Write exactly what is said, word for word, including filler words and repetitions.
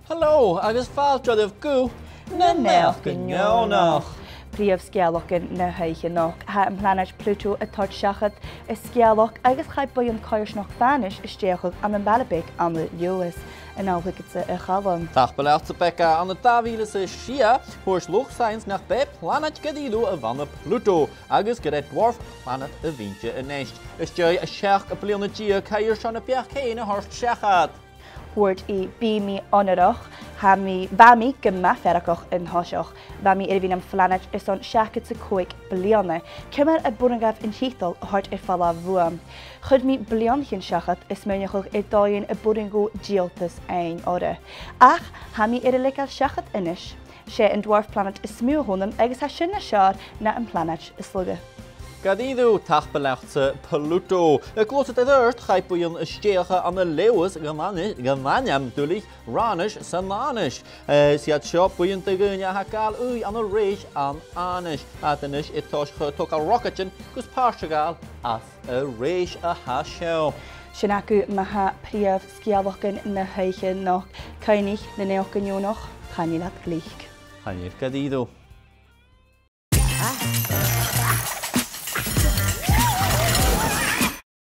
Hello, agus fàilte oirbh gu Na Naidheachdan Neònach. Prìomh sgeulachdan na h-oidhche a-nochd. Tha am planaid Pluto a' toirt seachad a sgeulachd agus chaidh buidheann coimhearsnachd fànais a stèidheachadh ann am baile beag ann an Leòdhas. An àm thugainn-sa, a Chaluim. Tapadh leatsa, Becca. Ann an dà mhìle 's a sia, thuirt luchd-saidheans nach b' e planaid gu dearbh a bh' ann am Pluto, agus gur e dwarf planet a bh' innte a-nis. Às dèidh seachd bliadhna deug, chaidh airson a beachd fhèin a thoirt seachad. Thuirt i, "Bidh mi onarach, tha mi, bha mi gu math feargach an toiseach. Bha mi air a bhith nam phlanaid airson seachdad 's a còig bliadhna. Ciamar a b' urrainn dhaibh an tiotal a thoirt air falbh bhuam? Chuir mi bliadhnaichean seachad a' smaoineachadh air dòighean a b' urrainn dhomh dìoltas fhaighinn orra. Ach tha mi air a leigeil seachad a-nis. 'S e an dwarf planet as motha a th' annam agus tha sin nas fheàrr na am planaid as lugha." Gu dearbh, tapadh leatsa, Pluto. A' gluasad air adhart, chaidh buidheann a stèidheachadh ann an Leòdhas dhan ainm, dhan ainm duilich, Rànais san Fhànais. Eh, 's iad seo buidheann de dhaoine a tha a' gabhail ùidh ann an rèis an fhànais. Iad a-nis a' tòis-, togail rocaidean gus pàirt a ghabhail às an rèis a tha seo. Sin agaibh ma-thà prìomh sgeulachdan na h-oidhche a-nochd. Cuimhnich, Na Naidheachdan Neònach, chan eil iad glic. Chan eil, gu dearbh.